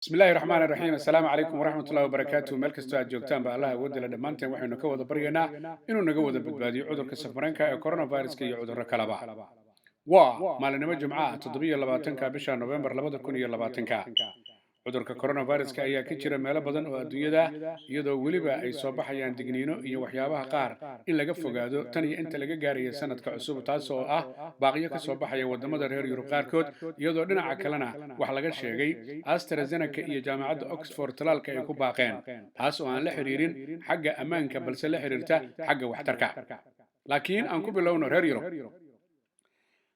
Bismillahi raxmaan raxiim. Assalaamu calaykum waraxmatullahi wabarakaatu. Meel kastoo aad joogtaan ba, Allah awoodala dhammaanteen waxaynu ka wada baryaynaa inuu naga wada badbaadiyo cudurka safmareenka ee coronaviruska iyo cudurro kaleba. Waa maalinimo Jimco ah, 27-ka bisha Novembar 2020-ka. Cudurka coronaviruska ayaa ka jira meelo badan oo adduunyada, iyadoo weliba ay soo baxayaan digniino iyo waxyaabaha qaar in laga fogaado tan iyo inta laga gaaraya sanadka cusub, taas oo ah baaqyo ka soo baxaya wadamada reer Yurub qaarkood, iyadoo dhinaca kalena wax laga sheegay AstraZeneca iyo jaamacadda Oxford talaalka ay ku baaqeen, taas oo aan la xiriirin xagga ammaanka balse la xiriirta xagga waxtarka. Laakiin aan ku bilowno reer Yurub.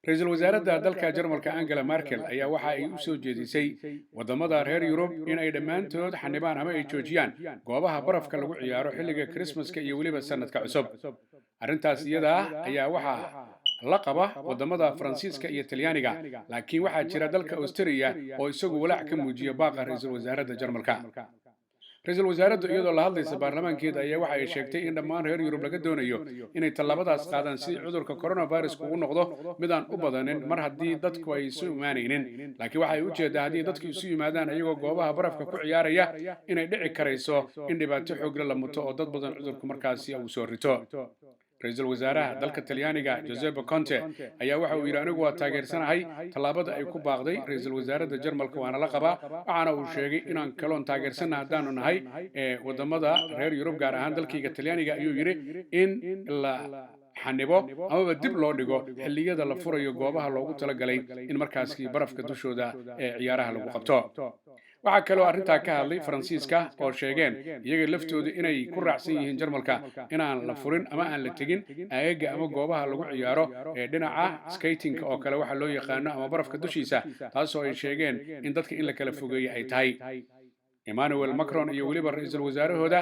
Ra-iisul wasaaradda dalka Jarmalka Angela Merkel ayaa waxa ay u soo jeedisay wadamada reer Yurub in ay dhammaantood xanibaan ama ay joojiyaan goobaha barafka lagu ciyaaro xilliga Krismaska iyo weliba sanadka cusub. Arrintaas iyada ah ayaa waxaa la qaba wadamada Faransiiska iyo Talyaaniga, laakiin waxaa jira dalka Austriya oo isagu walaac ka muujiya baaqa ra-iisul wasaaradda Jarmalka. Ra-iisul wasaaraddu iyadoo la hadlaysa baarlamaankeeda ayaa waxa ay sheegtay in dhammaan reer Yurub laga doonayo inay tallabadaas qaadaan si cudurka coronavirusku u noqdo mid aan u badanin, mar haddii dadku ay isu imaanaynin. Laakiin waxa ay ujeedaa haddii dadku isu yimaadaan iyagoo goobaha barafka ku ciyaaraya inay dhici karayso in dhibaato xoogle la muto oo dad badan cudurku markaasi uu soo rito. Ra-iisul wasaaraha dalka Talyaaniga Giuseppe Conte ayaa waxa uu yidhi: "Anigu waa taageersanahay tallaabada ay ku baaqday ra-iisul wasaaradda Jarmalka, waana la qabaa." Waxaana uu sheegay inaan kaloon taageersanna haddaanu nahay wadamada reer Yurub, gaar ahaan dalkayga Talyaaniga, ayuu yidhi, in la xanibo amaba dib loo dhigo xilliyada la furayo goobaha loogu talagalay in markaasi barafka dushooda ee ciyaaraha lagu qabto. Waxaa kaloo arrintaa ka hadlay Faransiiska oo sheegeen iyaga laftoodu inay ku raacsan yihiin Jarmalka inaan la furin ama aan la tegin aagaga ama goobaha lagu ciyaaro ee dhinaca skatingka oo kale waxa loo yaqaano ama barafka dushiisa, taasoo ay sheegeen in dadka in la kala fogeeye ay tahay. Emmanuel Macron iyo weliba ra-iisul wasaarahooda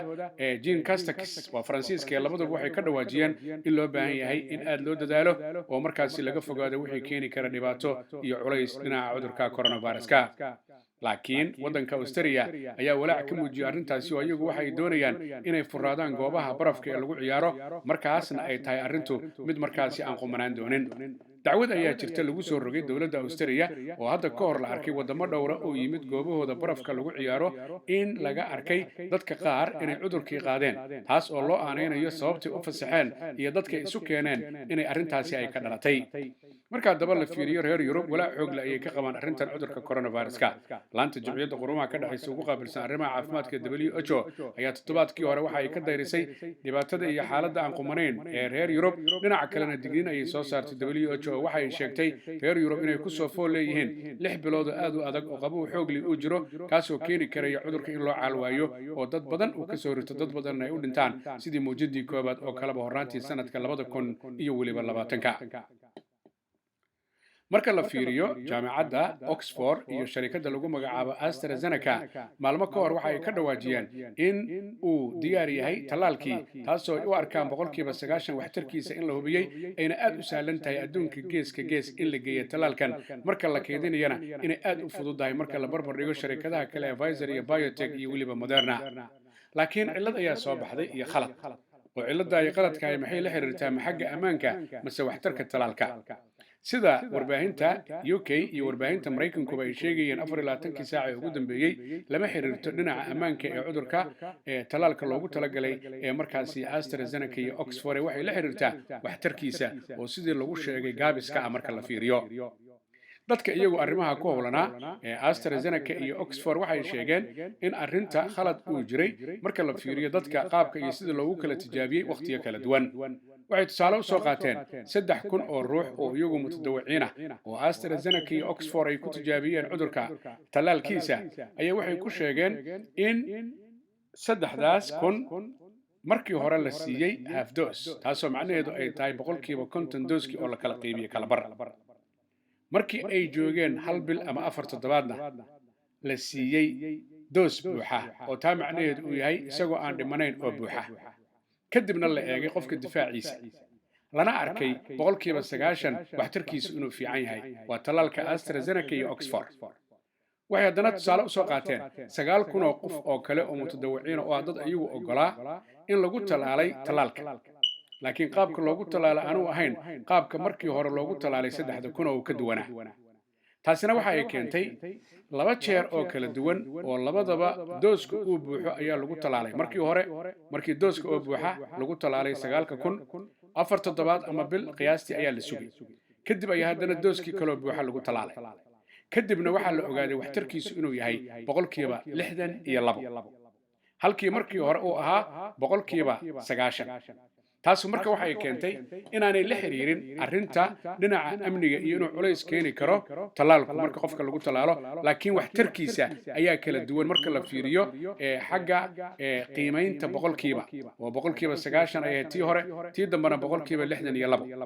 Jean Castex, waa Faransiiska, ee labaduba waxay ka dhawaajiyeen in loo baahan yahay in aad loo dadaalo oo markaasi laga fogaado wixii keeni kara dhibaato iyo culays dhinaca cudurka coronaviruska. Laakiin waddanka Australia ayaa walaac ka muujiyay arrintaasi, oo iyagu waxay doonayaan inay furaadaan goobaha barafka ee lagu ciyaaro, markaasna ay tahay arrintu mid markaasi aan qumanaan doonin. Dacwad ayaa jirta lagu soo rogay dowladda Australia oo hadda ka hor la arkay waddamo dhowra oo yimid goobahooda barafka lagu ciyaaro in laga arkay dadka qaar inay cudurkii qaadeen, taas oo loo aanaynayo sababtay u fasaxeen iyo dadkay isu keeneen inay arrintaasi ay ka dhalatay. Marka haddaba la fiiriyo reer Yurub, walaac xoogle ayay ka qabaan arrintan cudurka coronaviruska. Laanta Jimciyadda Qurumaha ka dhexaysa ugu qaabilsan arrimaha caafimaadka WHO ayaa toddobaadkii hore waxa ay ka dayrisay dhibaatada iyo xaaladda aan qumanayn ee reer Yurub. Dhinaca kalena digniin ayay soo saartay WHO oo waxa ay sheegtay reer Yurub inay kusoo fool leeyihiin 6 bilood oo aad u adag oo qabow xoogli uu jiro, kaasoo keeni karaya cudurka in loo caalwaayo oo dad badan uu kasoo rito, dad badanna ay u dhintaan, sidii mawjadii koobaad oo kaleba horraantii sanadka 2020-ka. Marka la fiiriyo jaamacadda Oxford iyo sharikadda lagu magacaabo AstraZeneca, maalmo ka hor waxa ay ka dhawaajiyeen in uu diyaar yahay tallaalkii, taasoo ay u arkaan 90% waxtarkiisa in la hubiyey, ayna aad u sahlan tahay adduunka geeska gees in la geeyo tallaalkan, marka la kaydinayana inay aad u fududahay marka la barbar dhigo sharikadaha kale ee Pfizer iyo BioNTech iyo weliba Moderna. Laakiin cillad ayaa soo baxday iyo khalad, oo cilladda iyo qaladkahay maxay la xiriirtaa? Ma xagga ammaanka mase waxtarka tallaalka? Sida warbaahinta UK iyo warbaahinta Maraykankuba ay sheegayeen 24-kii saac ee ugu dambeeyey, lama xiriirto dhinaca ammaanka ee cudurka ee tallaalka loogu talagalay ee markaasi AstraZeneca iyo Oxford, ee waxay la xiriirtaa waxtarkiisa oo sidii lagu sheegay gaabiska ah. Marka la fiiriyo dadka iyagu arrimaha ku howlanaa ee AstraZeneca iyo Oxford, waxay sheegeen in arrinta khalad uu jiray marka la fiiriyo dadka qaabka iyo sida loogu kala tijaabiyey wakhtiyo kala duwan. Waxay tusaale usoo qaateen 3000 oo ruux oo iyagu mutadawiciin ah oo AstraZeneca iyo Oxford ay ku tijaabiyeen cudurka tallaalkiisa ayaa waxay ku sheegeen in saddexdaas kun markii hore la siiyey half dose, taasoo macnaheedu ay tahay 50% dooskii oo la kala qaybiyey kala bar. Markii ay joogeen hal bil ama 4 toddobaadna la siiyey doos buuxa, oo taa macnaheedu uu yahay isagoo aan dhimanayn oo buuxa. Kadibna la eegay qofka difaaciisa, lana arkay 90% waxtarkiisu inuu fiican yahay, waa tallaalka AstraZeneca iyo Oxford. Waxay haddana tusaale usoo qaateen 9000 oo qof oo kale oo mutadawiciina oo ah dad iyagu oggolaa in lagu tallaalay tallaalka, laakiin qaabka loogu tallaalay aanuu ahayn qaabka markii hore loogu tallaalay 3000 oo uu ka duwanaa. Taasina waxa ay keentay laba jeer oo kala duwan oo labadaba dooska uu buuxo ayaa lagu tallaalay. Markii hore, markii dooska oo buuxa lagu tallaalay 9,000, 4 toddobaad ama bil qiyaastii ayaa la sugay. Kadib ayaa haddana dooskii kaloo buuxa lagu tallaalay. Kadibna waxaa la ogaaday waxtarkiisu inuu yahay 62%, halkii markii hore uu ahaa 90%. Taasu marka waxay keentay inaanay la xiriirin arrinta dhinaca amniga iyo inuu culays keeni karo tallaalku marka qofka lagu tallaalo, laakiin waxtarkiisa ayaa kala duwan marka la fiiriyo xagga qiimaynta boqolkiiba, oo 90% ay ahayd tii hore, tii dambena 62%.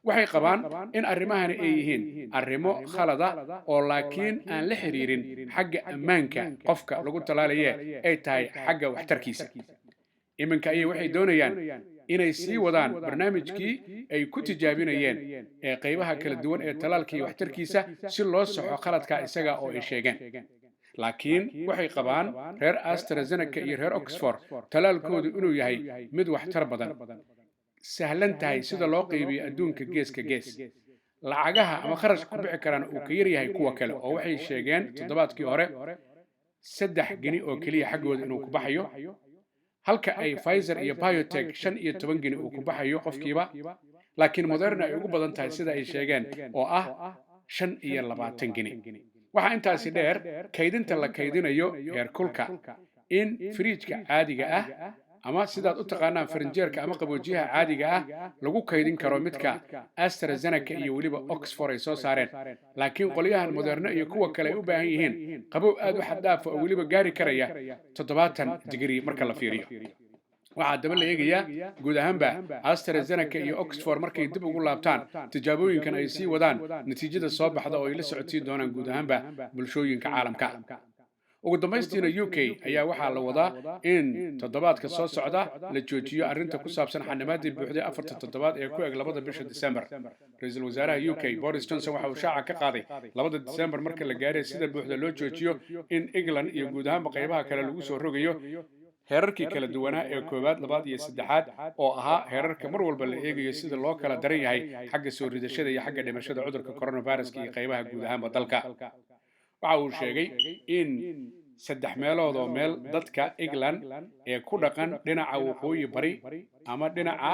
Waxay qabaan in arrimahani ay yihiin arrimo khalada oo laakiin aan la xiriirin xagga ammaanka qofka lagu tallaalaye, ay tahay xagga waxtarkiisa. Iminka ayay waxay doonayaan inay sii wadaan barnaamijkii ay ku tijaabinayeen ee qaybaha kala duwan ee tallaalka iyo waxtarkiisa, si loo saxo khaladka isaga oo ay sheegeen. Laakiin waxay qabaan reer AstraZeneca iyo reer Oxford tallaalkoodu inuu yahay mid waxtar badan, sahlan tahay sida loo qaybiyo adduunka geeska gees, lacagaha ama kharashka ku bixi karaan uu ka yar yahay kuwa kale, oo waxay sheegeen toddobaadkii hore 3 geni oo keliya xaggooda inuu ku baxayo, halka ay Pfizer iyo BioNTech 15 geni uu ku baxayo qofkiiba, laakiin Moderna ay ugu badan tahay sida ay sheegeen oo ah 25 geni. Waxaa intaasi dheer kaydinta la kaydinayo heerkulka, in firiijka caadiga ah ama sidaad u taqaanaan farinjeerka ama qaboojiyaha caadiga ah lagu kaydin karo midka AstraZeneca iyo weliba Oxford ay soo saareen, laakiin qolyahan Moderna iyo kuwa kale ay u baahan yihiin qabow aad u xad dhaafa oo weliba gaari karaya 70 digrii marka la fiiriyo. Waxaa daba la eegayaa guud ahaanba AstraZeneca iyo Oxford markay dib ugu laabtaan tijaabooyinkan ay sii wadaan, natiijada soo baxda oo ay la socodsiin doonaan guud ahaanba bulshooyinka caalamka. Ugu dambaystiina, UK ayaa waxaa la wadaa in toddobaadka soo socda la joojiyo arrinta ku saabsan xanimaadii buuxday afarta toddobaad ee ku eg 2da bisha December. Ra-iisul wasaaraha UK Boris Johnson waxa uu shaaca ka qaaday 2da December marka la gaaray sida buuxda loo joojiyo in England iyo guud ahaanba qaybaha kale lagu soo rogayo heerarkii kala duwanaa ee koowaad, labaad iyo saddexaad, oo ahaa heerarka mar walba la eegayo sida loo kala daran yahay xagga soo ridashada iyo xagga dhimashada cudurka coronaviruska iyo qaybaha guud ahaanba dalka. Waxa uu sheegay in saddex meelood oo meel dadka England ee ku dhaqan dhinaca waqooyi bari ama dhinaca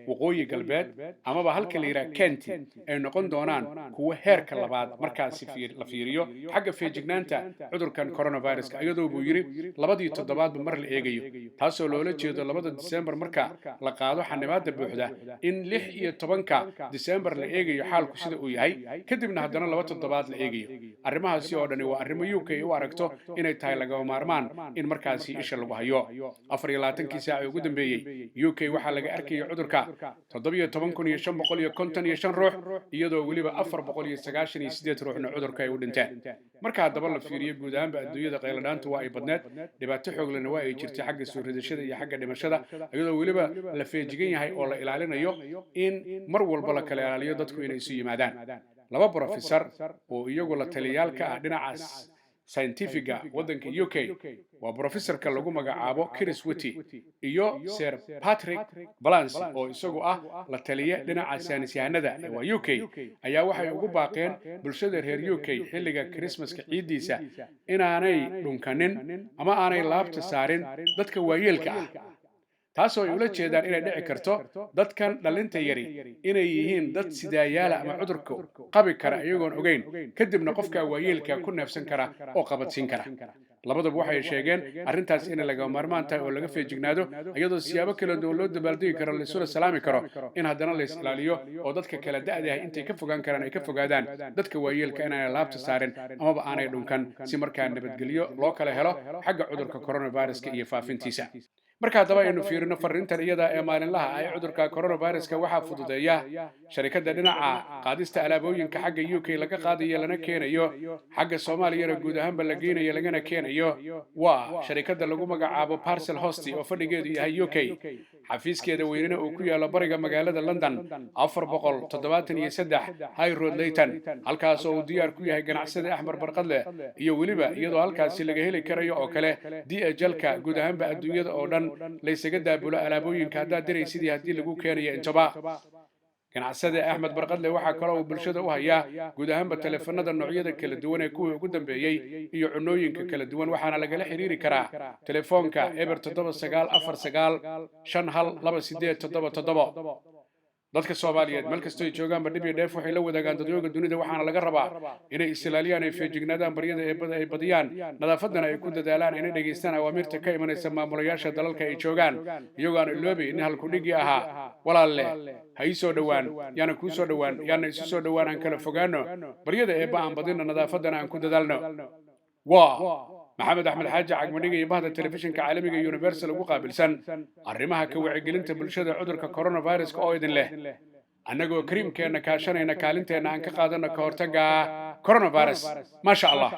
waqooyi galbeed amaba halka la yidhaha Kent ay noqon doonaan kuwo heerka labaad markaasi la fiiriyo xagga feejignaanta cudurkan coronaviruska, iyadoo buu yidhi labadii toddobaadba mar la eegayo, taasoo loola jeedo 2da December marka la qaado xanibaada buuxda in 16ka December la eegayo xaalku sida uu yahay, kadibna haddana 2 toddobaad la eegayo. Arrimahaasi oo dhani waa arrimo UK u aragto inay tahay lagama maarmaan in markaasi isha lagu hayo. 24kii saac ee ugu dambeeyey UK waxaa laga arkayay cudurka 17,555 ruux, iyadoo weliba 498 ruuxna cudurka ay u dhinteen. Marka haddaba la fiiriyo guud ahaanba adduunyada, qayladhaantu waa ay badneed, dhibaato xooglena waa ay jirtay xagga soo ridashada iyo xagga dhimashada, iyadoo weliba la feejigan yahay oo la ilaalinayo in mar walba la kala ilaaliyo dadku inay isu yimaadaan. Laba professor oo iyagu la taliyaal ka ah dhinacaas scientifiga waddanka UK, waa professorka lagu magacaabo Chris Whitty iyo Sir Patrick Vallance oo isagu ah la taliye dhinaca saynisyahanada ee waa UK, ayaa waxay ugu baaqeen bulshada reer UK xilliga Christmaska ciiddiisa inaanay dhunkanin ama aanay laabta saarin dadka waayeelka ah, taasoo ay ula jeedaan inay dhici karto dadkan dhalinta yari inay yihiin dad sidaayaala ama cudurka qabi kara iyagoon ogeyn, kadibna qofka waayeelka ku neefsan kara oo qabadsiin kara. Labadaba waxay sheegeen arrintaas inay lagama maarmaan tahay oo laga feejignaado, iyadoo siyaabo kala duwan loo dabaaldegi karo, laisula salaami karo, in haddana la is ilaaliyo oo dadka kala da'dahay intay ka fogaan karaan ay ka fogaadaan, dadka waayeelka inaanay laabta saarin amaba aanay dhunkan, si markaa nabadgelyo loo kala helo xagga cudurka coronaviruska iyo faafintiisa. Marka haddaba aynu fiirino fariintan iyada ee maalinlaha ah ee cudurka coronaviruska, waxaa fududeeya sharikadda dhinaca qaadista alaabooyinka xagga UK laga qaadayo lana keenayo, xagga Soomaaliyana guud ahaanba la geynayo lagana keenayo. Waa sharikadda lagu magacaabo Parcel Host oo fadhigeedu yahay UK, xafiiskeeda weynena uu ku yaalo bariga magaalada London, 473 High Road, Leyton, halkaas oo uu diyaar ku yahay ganacsada Axmed Barqadle, iyo weliba iyadoo halkaasi laga heli karayo oo kale DHL-ka guud ahaanba adduunyada oo dhan laysaga daabulo alaabooyinka haddaad diraysidii haddii lagu keenayo intaba. Ganacsade Axmed Barqadle waxaa kaloo uu bulshada u hayaa guud ahaanba taleefanada noocyada kala duwan ee kuwii ugu dambeeyey iyo cunooyinka kala duwan, waxaana lagala xiriiri karaa telefoonka 0794951287. Dadka Soomaaliyeed meel kastoo ay joogaanba dhib iyo dheef waxay la wadaagaan dadyooga dunida, waxaana laga rabaa inay is-ilaaliyaan, ay feejignaadaan, baryada eebbada ay badiyaan, nadaafaddana ay ku dadaalaan, inay dhegaystaan awaamiirta ka imanaysa maamulayaasha dalalka ay joogaan, iyagoo aan iloobayn in halkudhigii ahaa "Walaalle ha ii soo dhowaan, yaana kuu soo dhowaan, yaana isu soo dhowaan, aan kala fogaano, baryada eebba aan badinno, nadaafaddana aan ku dadaalno." Waa Maxamed Axmed Xaaji Cagmadhiga iyo bahda telefishinka caalamiga Universal ugu qaabilsan arrimaha ka wacyigelinta bulshada cudurka coronaviruska oo idin leh: annagoo kariimkeenna kaashanayna, kaalinteenna aan ka qaadanno ka hortagga coronavirus. Maasha Allah.